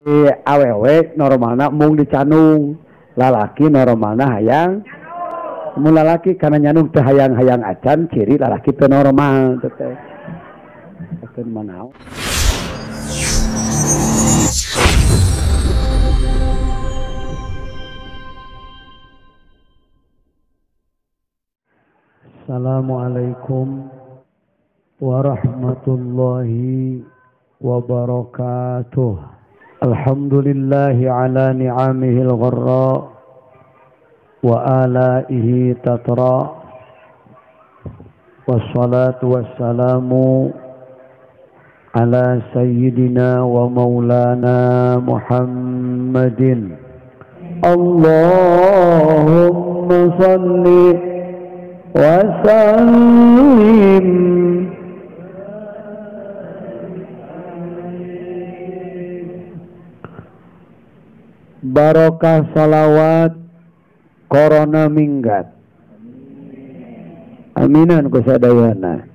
Awewe normalna mung dicanung, lalaki normalna hayang mun lalaki kana nyanung teu hayang-hayang acan ciri lalaki teu normal teh. Teu manaon. Assalamualaikum warahmatullahi wabarakatuh. Alhamdulillahi ala ni'amihil gharra wa alaihi tatra. Wassalatu wassalamu ala sayyidina wa maulana Muhammadin. Allahumma salli wa sallim barokah salawat corona minggat. Aminan kusadayana.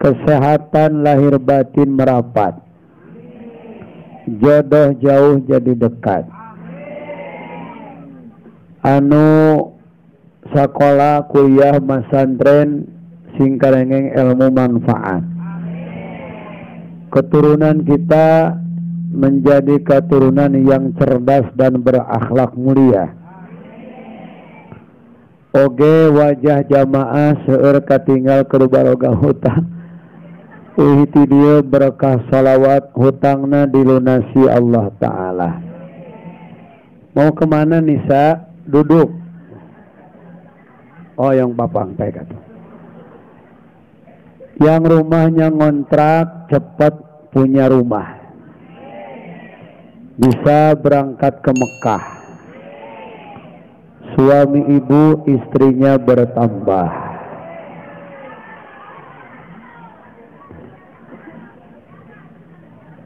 Kesehatan lahir batin merapat. Jodoh jauh jadi dekat. Anu sekolah kuliah masantren singkarengeng ilmu manfaat. Keturunan kita menjadi keturunan yang cerdas dan berakhlak mulia. Oge wajah jamaah seueur katinggal keur baroga hutang. Uih ti dieu berkah salawat hutangna dilunasi Allah Ta'ala. Mau kemana Nisa? Duduk. Oh yang papang teh kata. Yang rumahnya ngontrak cepat punya rumah. Bisa berangkat ke Mekah. Suami ibu istrinya bertambah.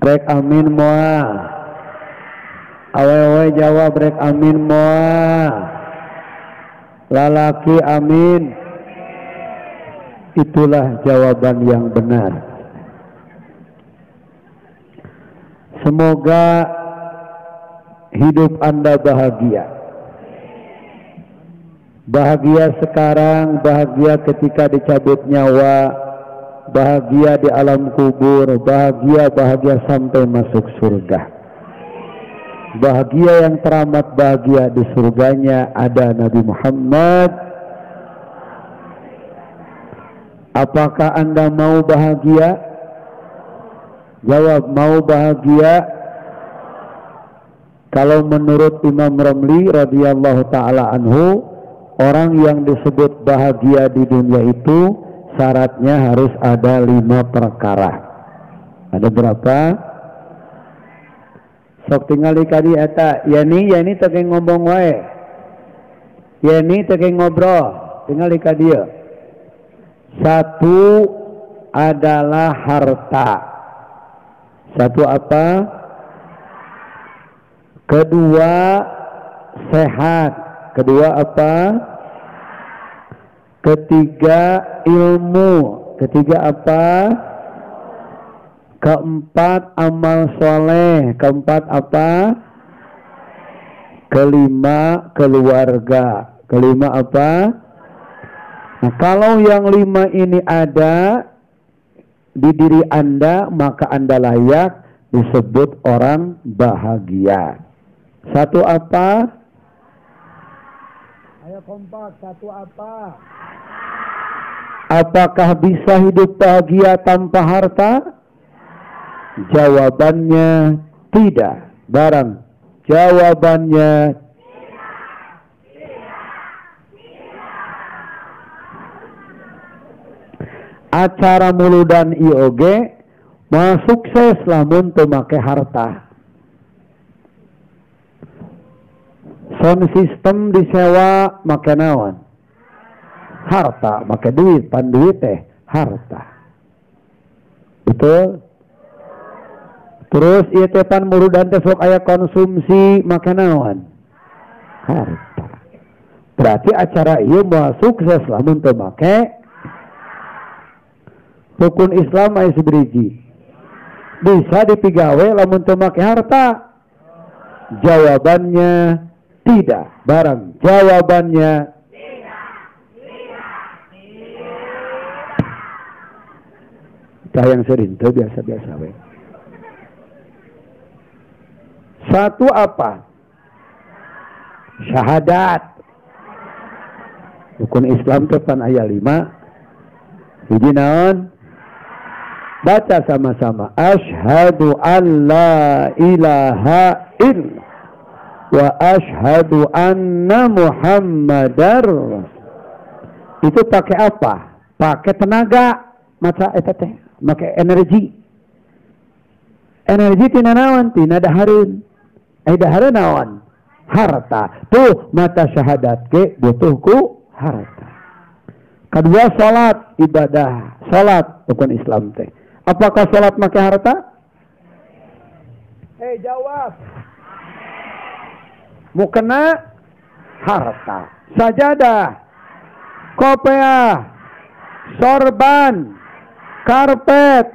Rek amin moa. Awewe jawab rek amin moa. Lalaki amin. Itulah jawaban yang benar. Semoga hidup Anda bahagia. Bahagia sekarang, bahagia ketika dicabut nyawa, bahagia di alam kubur, bahagia-bahagia sampai masuk surga. Bahagia yang teramat bahagia di surganya ada Nabi Muhammad. Apakah Anda mau bahagia? Jawab, mau bahagia. Kalau menurut Imam Ramli radhiyallahu ta'ala anhu, orang yang disebut bahagia di dunia itu syaratnya harus ada 5 perkara. Ada berapa? Sok tinggal di eta, yani teu ngomong wae. Yani teu ngobrol, tinggal di dieu. 1 adalah harta. 1 apa? Kedua sehat. Kedua apa? Ketiga ilmu. Ketiga apa? Keempat amal soleh. Keempat apa? Kelima keluarga. Kelima apa? Nah, kalau yang 5 ini ada di diri Anda, maka Anda layak disebut orang bahagia. 1 apa? Ayo kompak, 1 apa? Apakah bisa hidup bahagia tanpa harta? Jawabannya tidak. Barang. Jawabannya acara muludan IOG mau sukses lamun teu make harta. Sound system disewa make naon? Harta, make duit, pan duit teh harta. Betul? Terus ieu teh pan muludan teh sok aya konsumsi make naon? Harta. Berarti acara ieu moal sukses lamun teu make rukun Islam aya sabiji. Bisa dipigawe lamun teu make harta? Jawabannya tidak. Barang jawabannya tidak. Tah yang sering teu biasa-biasa we. Satu apa? Syahadat. Rukun Islam teh pan aya 5. Hiji naon? Baca sama-sama. Asyhadu an la ilaha illallah wa asyhadu anna Muhammadar. Itu pakai apa? Pakai tenaga. Maca eta teh, make energi. Energi tina naon? Tina dahareun. Ai dahareun naon? Harta. Tuh mata syahadat ge butuh ku harta. Kedua salat, ibadah. Salat rukun Islam teh. Apakah salat make harta? Hei, jawab. Mukena harta. Sajadah, kopiah, sorban, karpet.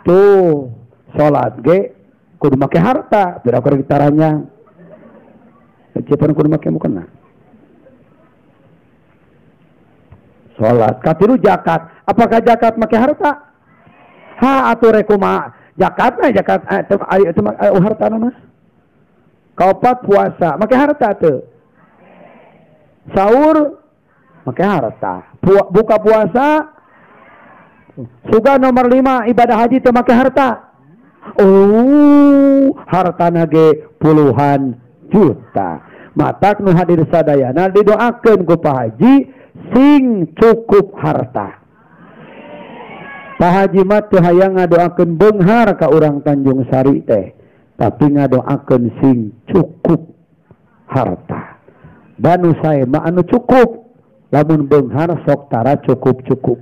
Tuh salat ge kudu make harta, beda keur gitaranya. Cepan kudu make mukena. Salat. Katilu zakat. Apakah zakat make harta? Ha atuh rek kumaha? Zakatna zakat teu hartana mah. Kaopat puasa, make harta teu? Sahur make harta. Buka puasa. Suga nomor 5 ibadah haji teu make harta. Oh, hartana ge puluhan juta. Matak nu hadir sadayana didoakeun ku Pak Haji sing cukup harta. Pak Haji mah teu hayang ngadoakeun beunghar ka urang Tanjung Sari teh, tapi ngadoakeun sing cukup harta. Banu sae mah anu cukup, lamun beunghar sok tara cukup-cukup.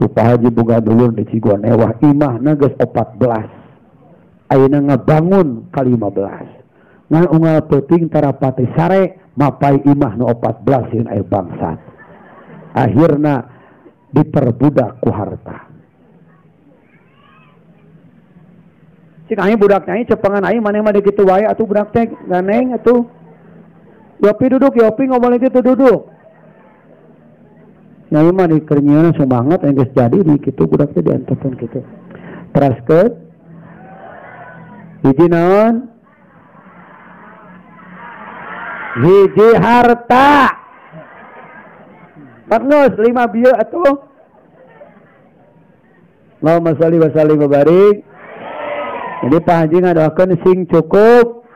Tuh Pak Haji boga dulur di Cigonewah, imahna geus 14. Ayeuna ngabangun ka 15. Ngan unggal peuting tara pati sare mapai imah nu 14 sieun aya bangsat. Akhirna diperbudak ku harta. Cik aing budak aing cepengan aing maneh mah kitu wae atuh budak teh ganeng atuh. Yopi duduk, Yopi ngomong kitu duduk. Nyai mah di keur nyieun semangat aing geus jadi di kitu budak teh dianteupkeun kitu. Teraskeun. Hiji naon? Hiji harta. Patnus 5 bieu atuh. Allahumma sholli wa sallim wa barik. Jadi Pak Haji ngadoakeun sing cukup.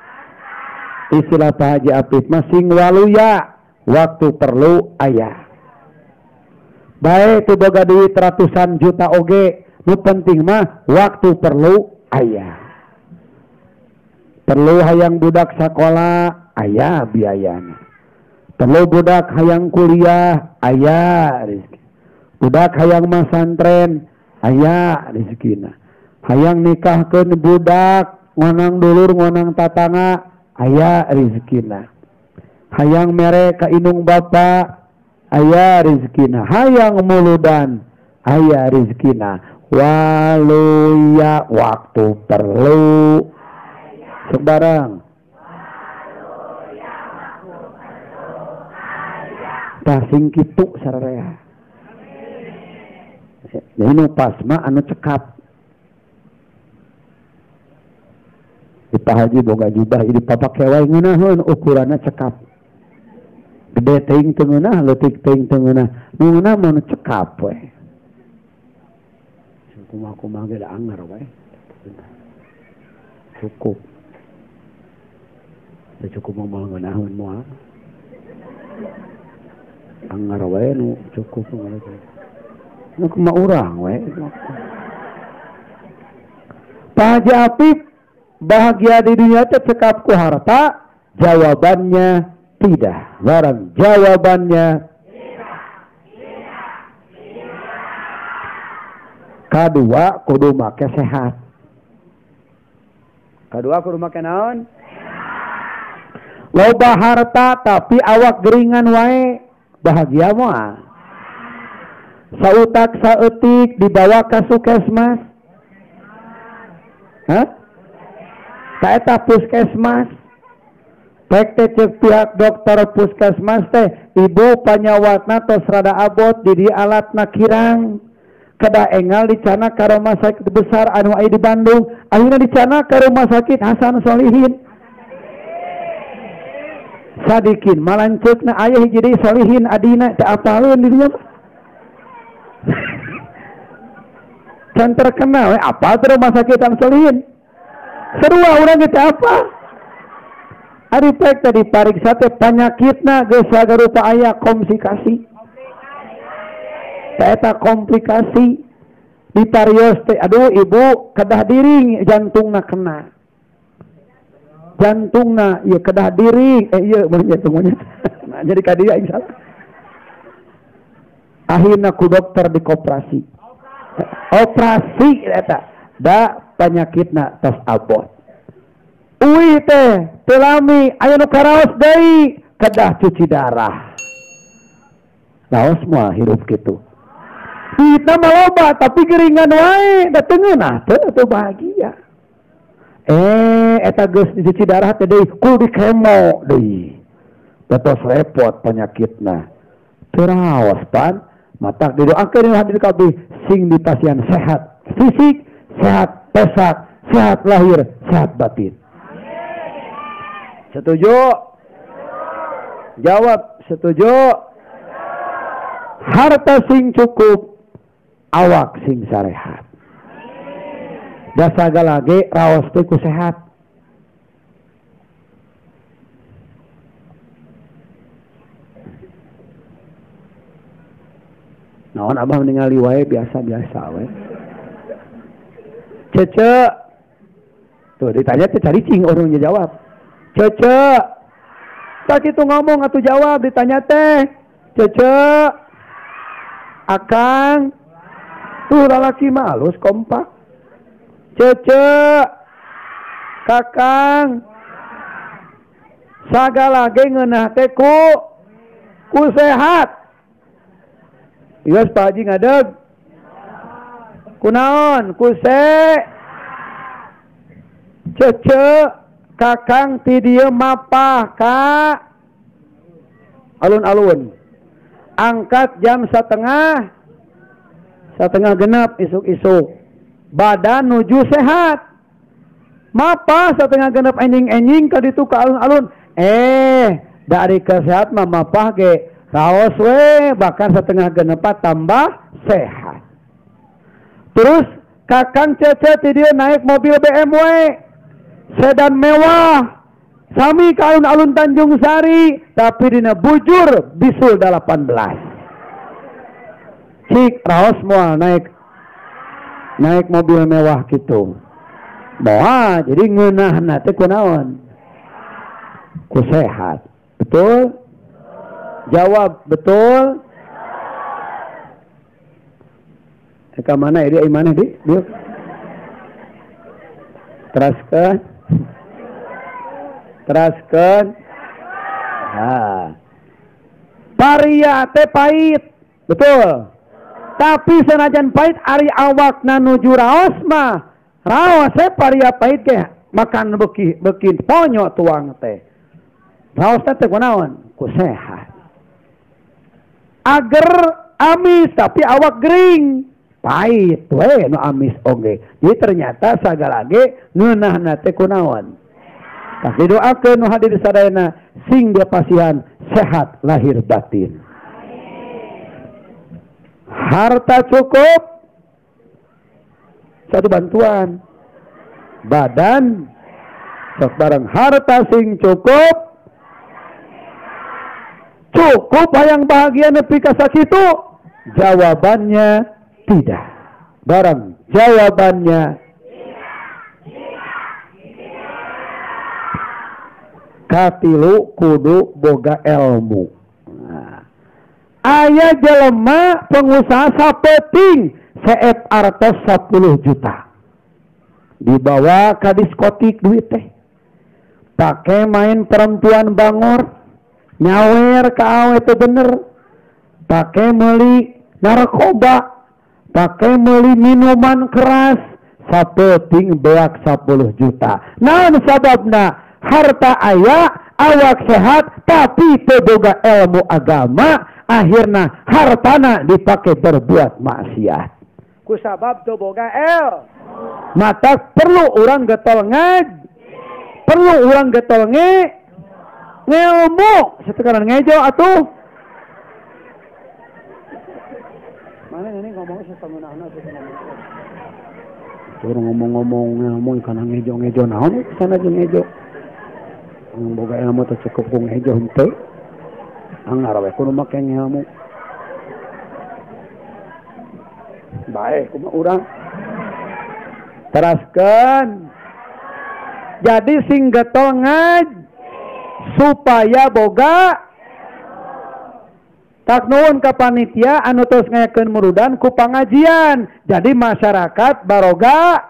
Istilah Pak Haji Apip mah sing waluya, waktu perlu aya. Bae teu boga duit ratusan juta oge, nu penting mah waktu perlu aya. Perlu hayang budak sakola, aya biayana. Perlu budak hayang kuliah, aya rezeki. Budak hayang masantren, aya rezekina. Hayang nikahkeun budak, ngonang dulur, ngonang tatangga, aya rezekina. Hayang mere ka indung bapa, aya rezekina. Hayang muludan, aya rezekina. Waluya waktu perlu. Sebarang. Tah sing kitu sararea. Jadi nu pas mah anu cekap. Di Pak Haji boga jubah di papake wae ngeunaheun ukuranna cekap. Gede teuing teu ngeunah, leutik teuing teu ngeunah. Nu ngeunah mah nu cekap we. Kumaha-kumaha ge da anger we. Cukup. Da cukup mah moal ngeunaheun moal. Anger wae nu cukup nu kumaha urang we. Pak Haji Apip bahagia di dunia teh cekap ku harta? Jawabannya tidak. Barang jawabannya tidak. Kadua kudu make sehat. Kadua kudu make naon? Loba harta tapi awak geringan wae, bahagia moal. Sautak saeutik dibawa ka Sukesmas. Hah? Ta eta puskesmas. Pek teh ceuk pihak dokter puskesmas teh, ibu panyawatna tos rada abot di dieu alatna kirang. Kedah engal dicana ka rumah sakit besar anu aya di Bandung, akhirna dicana ka rumah sakit Hasan Solihin. Sadikin malanceukna aya hiji deui Solihin adina teu apaleun di dinya. Can terkenal we apa teh rumah sakit Hasan Solihin? Sarua urang ge teu apa. Ari pek teh dipariksa teh panyakitna geus sagarupa aya komplikasi. Eta komplikasi diparios teh aduh ibu kedah diring jantungna kena. Jantungna ieu kedah diring ieu mun jantungna. Nah, jadi ka dieu aing salah. Akhirna ku dokter dikoperasi. Operasi eta da panyakitna tos abot. Uih teh teu lami aya nu karaos deui kedah cuci darah. Raos moal hirup kitu. Duitna mah loba tapi geringan wae da teu ngeunah teu atuh bahagia. Eta geus dicuci darah teh deui kudu dikemo deui. Tos repot penyakitna. Teu raos pan matak didoakeun hadir kabeh sing dipasihan sehat fisik, sehat pesak, sehat lahir, sehat batin. Setuju? Jawab setuju. Harta sing cukup, awak sing sarehat. Da sagala ge raos teh ku sehat. Naon abah ningali wae biasa-biasa we. Cece. Tuh ditanya teh caricing urang jawab. Cece. Tak kitu ngomong atuh jawab ditanya teh. Cece. Akang. Tuh lalaki mah alus kompak. Cece. Kakang. Sagala ge ngeunah teh ku sehat. Ieu Pak Haji ngadeg. Kunaon? Ku se. Cece. Kakang ti dieu mapah ka alun-alun. Angkat jam setengah genap isuk-isuk. Badan nuju sehat. Mapah setengah genap enjing-enjing ka ditu ka alun-alun. Dari kesehat mah mapah ge raos we bahkan setengah genep tambah sehat. Terus kakang Cece ti dieu naik mobil BMW sedan mewah sami ka alun-alun Tanjung Sari tapi dina bujur bisul 18. Cik raos moal naik mobil mewah gitu. Moal jadi ngeunahna teh kunaon? Ku sehat. Betul? Jawab betul. Ka mana dia imane di? Dieu. Teraskeun. Teraskeun. Ha. Paria teh pahit. Betul. Tapi senajan pahit ari awakna nuju raos mah. Raos teh paria pahit ge makan beuki ponyo tuang teh. Raos teh kunaon? Ku sehat. Ager amis tapi awak gering. Pahit we nu amis oge. Jadi ternyata sagala ge ngeunahna teh kunaon? Tah didoakeun nu hadir sadayana sing dipasihan sehat lahir batin. Harta cukup satu bantuan. Badan sok bareng harta sing cukup. Cukup hayang bahagia nepi ka sakitu? Jawabannya tidak. Barang jawabannya katilu kudu boga ilmu. Nah. Aya jelema pengusaha sapeting seep artos 10 juta. Dibawa ka diskotik duit teh. Pake main perempuan bangor, nyawer ka awe teu bener. Pake meuli narkoba, pake meuli minuman keras, Sapeuting beak 10 juta. Naon sababna? Harta aya, awak sehat, tapi teu boga ilmu agama, akhirna hartana dipake berbuat maksiat. Ku sabab teu boga ilmu. Maka perlu urang getol ngaji, perlu urang getol ngelmu. Sekarang ngejo atuh. Mana ini ngomongnya setengah-setengah. Orang ngomong-ngomong ngomong kana ngejo-ngejo naon sana jeung ngejo. Boga ilmu teh cukup ku ngejo henteu. Anggar we kudu make ilmu. Bae kumaha urang. Teraskeun. Jadi sing getol ngaji supaya boga. Tak nuhun ka panitia anu tos ngayakeun murudan ku pangajian. Jadi masyarakat baroga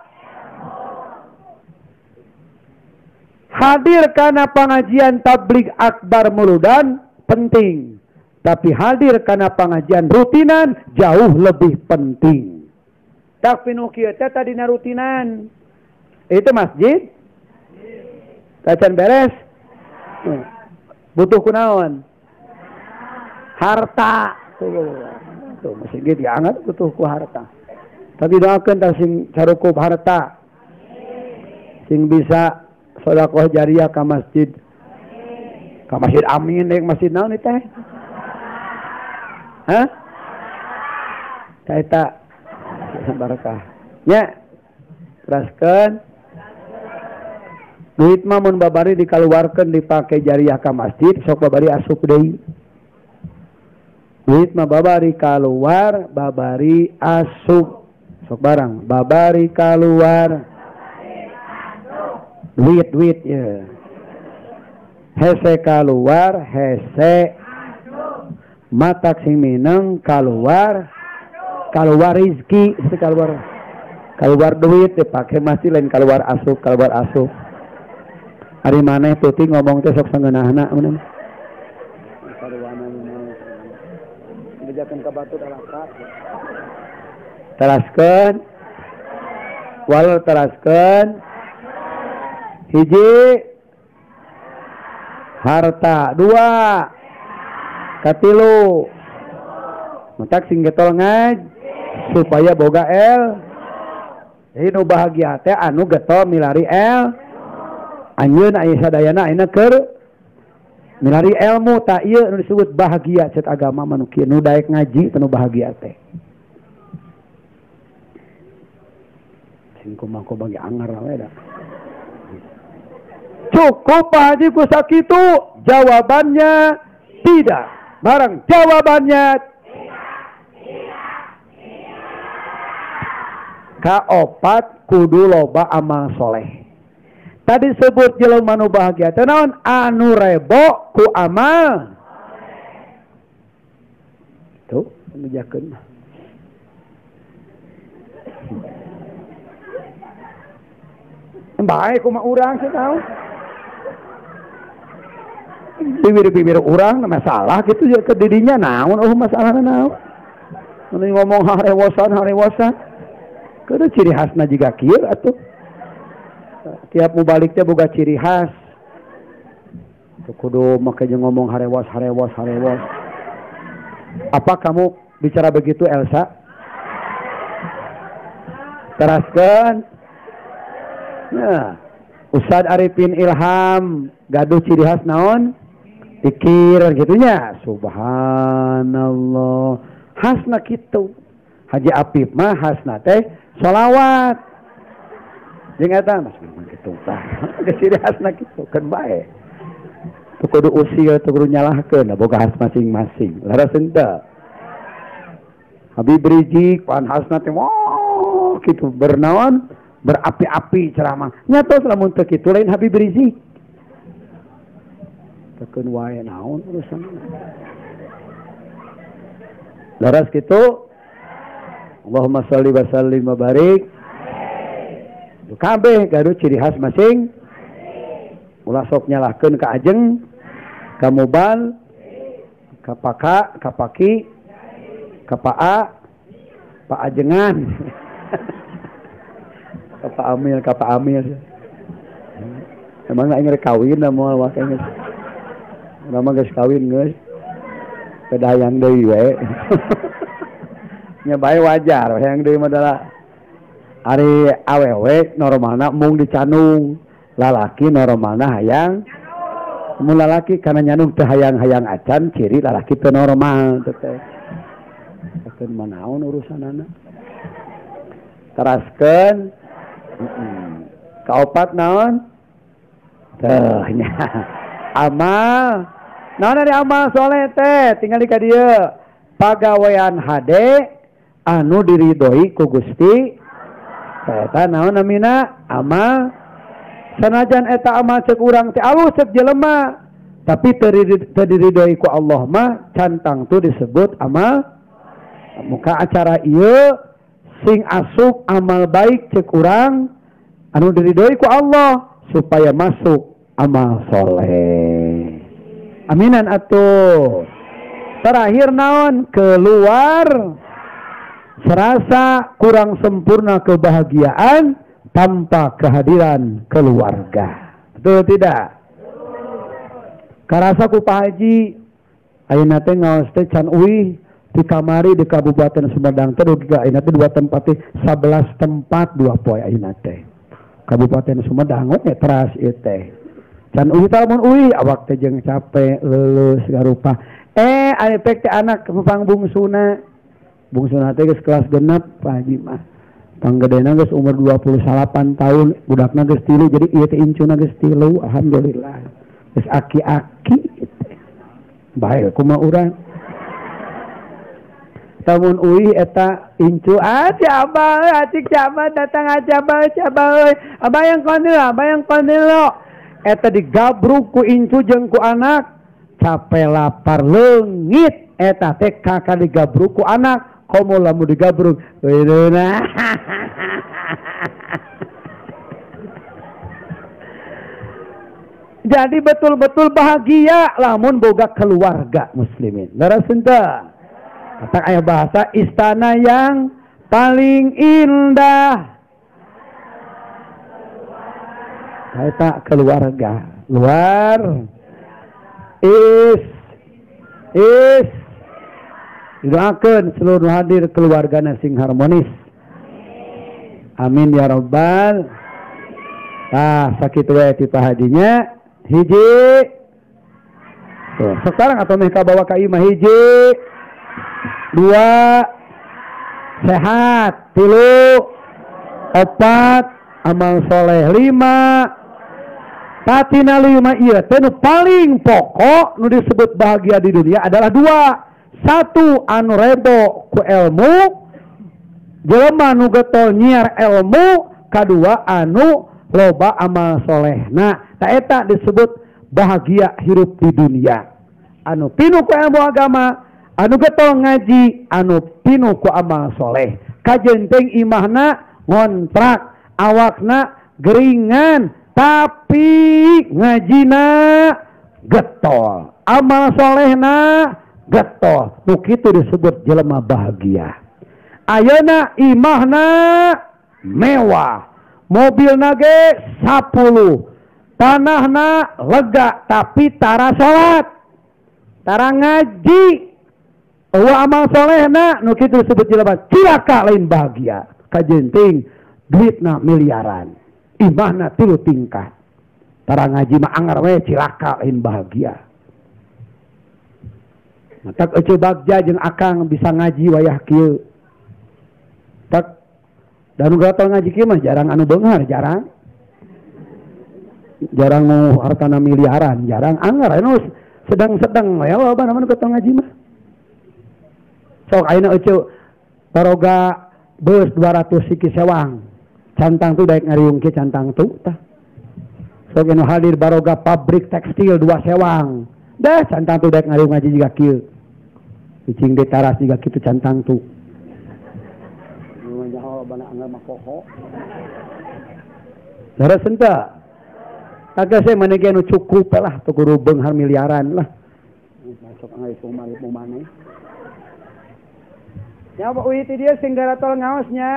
hadir karena pengajian tabligh akbar muludan penting, tapi hadir karena pengajian rutinan jauh lebih penting. Tak pinu kieu teh tadina rutinan. Itu masjid tacan beres. Butuh kunaon? Harta. Tuh masjid diangat butuh ku harta. Tapi doakeun tah sing carukup harta. Sing bisa sedekah jariah ka masjid. Ka masjid amin deuk masjid naon teh? Hah? Ka eta barakah. Nya. Teraskeun. Duit mah mun babari dikaluarkeun dipake jariah ka masjid sok babari asup deui. Duit mah babari kaluar, babari asup. Sok barang babari kaluar. Duit ya. Hese kaluar, hese matak sing mineng kaluar, kaluar rizki, kaluar, kaluar duit dipake masih lain kaluar asup, kaluar asup. Ari maneh peuting ngomong teh sok sangeunahna mun. Bejakeun ka batur alaka. Teraskeun. Walau teraskeun. Hiji harta, dua katilu matak sing getol ngaj supaya boga el. Jadi nu bahagia teh anu getol milari el. Anjeun aya sadayana ayeuna keur milari ilmu tak ieu nu disebut bahagia cet agama mah nu kieu nu daek ngaji teh nu bahagia teh. Sing kumaha bagi angar we da. Cukup Pak Haji ku sakitu? Jawabannya tidak. Barang jawabannya kaopat kudu loba amal soleh. Tadi sebut jelema nu bahagia teh naon? Anu rebo ku amal. Tuh, mejakeun mah. Bae kumaha urang sih tahu. Bibir-bibir urang masalah gitu ya ke didinya naon oh masalahna naon. Mun ngomong harewosan harewosan. Kudu ciri khasna jiga kieu atuh. Tiap mubalik teh boga ciri khas. Tuh kudu make jeung ngomong harewas harewas harewas. Apa kamu bicara begitu Elsa? Teraskeun. Nah, Ustad Arifin Ilham gaduh ciri khas naon? Pikir gitunya. Subhanallah. Khasna kitu. Haji Apip mah khasna teh sholawat. Jeung eta mas memang kitu tah. Geus ciri khasna kitu keun bae. Teu kudu usil, teu kudu nyalahkeun, boga khas masing-masing. Leres henteu? Habib Rizik pan khasna teh wah kitu bernaon? Berapi-api ceramah. Nyatos lamun teu kitu lain Habib Rizik. Tekeun wae naon urusan. Leres kitu? Allahumma sholli wa sallim wa barik. Kabeh gaduh ciri khas masing. Ulah sok nyalahkeun ka ajeng, ka mubal, ka paka, ka paki, ka paa, pa ajengan. Ka Pak Amil, ka Pak Amil. Emang aing rek kawin moal wae geus. Urang mah geus kawin geus. Teu hayang deui we. Nya bae wajar hayang deui mah adalah ari awewe normalna mung dicanung, lalaki normalna hayang. Mun lalaki kana nyanung teu hayang-hayang acan ciri lalaki teu normal teh teh. Keun manaon urusanana. Teraskeun. Kaopat naon? Teuh nya. Amal. Naon ari amal soleh teh? Tinggal di ka dieu. Pagawean hade anu diridhoi ku Gusti. Eta naon namina? Amal. Sanajan eta amal cek urang teh alus cek jelema, tapi teu diridhoi ku Allah mah cantang tu disebut amal. Muka acara ieu sing asup amal baik cek urang anu diridhoi ku Allah supaya masuk amal soleh. Aminan atuh. Terakhir naon? Keluar serasa kurang sempurna kebahagiaan tanpa kehadiran keluarga. Betul tidak? Karasa ku Pak Haji ayeuna teh ngaos teh can uih di kamari di Kabupaten Sumedang teh dugi ka ayeuna teh 2 tempat teh 11 tempat 2 poe ayeuna teh. Kabupaten Sumedang we teras ieu teh. Can uih teh lamun uih awak teh jeung capek leuleus garupa. Ari pek teh anak pang bungsuna. Bungsuna teh geus kelas 6 Pak Haji mah. Panggedena geus umur 28 tahun, budakna geus 3, jadi ieu teh incuna geus 3, alhamdulillah. Geus aki-aki teh. Bae kumaha urang. Tamun uih eta incu, ah si abah, acik si abah datang aja abah, si abah euy. Abah yang kondil, abah yang kondil lo. Eta digabruk ku incu jeung ku anak, capek lapar leungit eta teh kakak digabruk ku anak. Komo lamun digabruk weuna. Jadi betul-betul bahagia lamun boga keluarga muslimin. Leres henteu? Kata aya bahasa istana yang paling indah. Eta keluarga luar is didoakeun seluruh hadir keluargana sing harmonis. Amin ya rabbal. Ah sakitu we ti Pak Hajinya. Hiji. Tuh, sekarang atau meh kabawa ka imah hiji. 2 sehat, 3 4 amal soleh, 5 tatina 5 ieu teh nu paling pokok nu disebut bahagia di dunia adalah 2. 1 anu rebo ku ilmu, jelema nu getol nyiar ilmu, kadua anu loba amal soleh. Nah, ta eta disebut bahagia hirup di dunia. Anu pinu ku ilmu agama, anu getol ngaji, anu pinu ku amal soleh. Kajenteng imahna ngontrak, awakna geringan, tapi ngajina getol, amal solehna getol. Nu kitu disebut jelema bahagia. Ayeuna imahna mewah, mobilna ge 10, tanahna lega, tapi tara salat, tara ngaji, eueuh amal solehna. Nu kitu disebut jelema cilaka lain bahagia. Kajenting duitna miliaran, imahna 3 tingkat, tara ngaji mah anger we cilaka lain bahagia. Matak ece bagja jeung akang bisa ngaji wayah kieu. Tak dan gatal ngaji kieu mah jarang anu beunghar, jarang. Jarang nu hartana miliaran, jarang anger anu sedang-sedang we loba nu gatal ngaji mah. Sok ayeuna ece baroga beus 200 siki sewang. Cantang tu daek ngariung kieu cantang tu tah. Sok anu hadir baroga pabrik tekstil 2 sewang. Dah cantang tu daek ngariung ngaji jiga kieu. Cicing di taras jiga kitu cantang tu. Leres henteu? Tagase maneh ge anu cukup lah teu kudu beunghar miliaran lah. Masuk ngaitung mah maneh. Nya uih ti dieu sing garatol ngaosnya.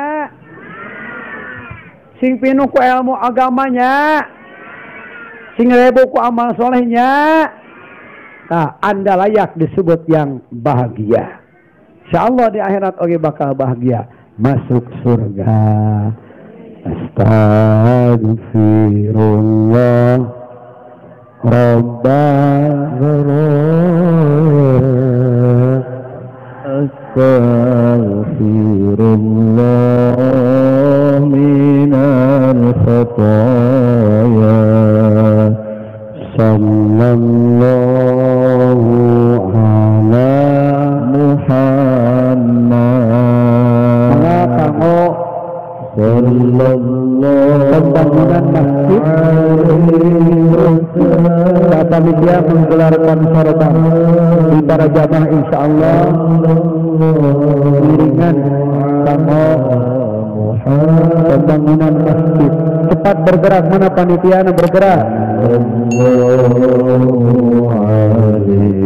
Sing pinuh ku ilmu agamanya, sing rebo ku amal solehnya. Nah, Anda layak disebut yang bahagia. Insyaallah di akhirat oge bakal bahagia, masuk surga. Astagfirullah Rabbal Astaghfirullah minal khataya. Sallallahu ala Muhammad. Kanggo pembangunan masjid, panitia menggelarkan sorotan di para jamaah insyaallah miringan kanggo pembangunan masjid. Cepat bergerak, mana panitia bergerak.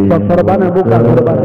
Sok sorban buka sorban.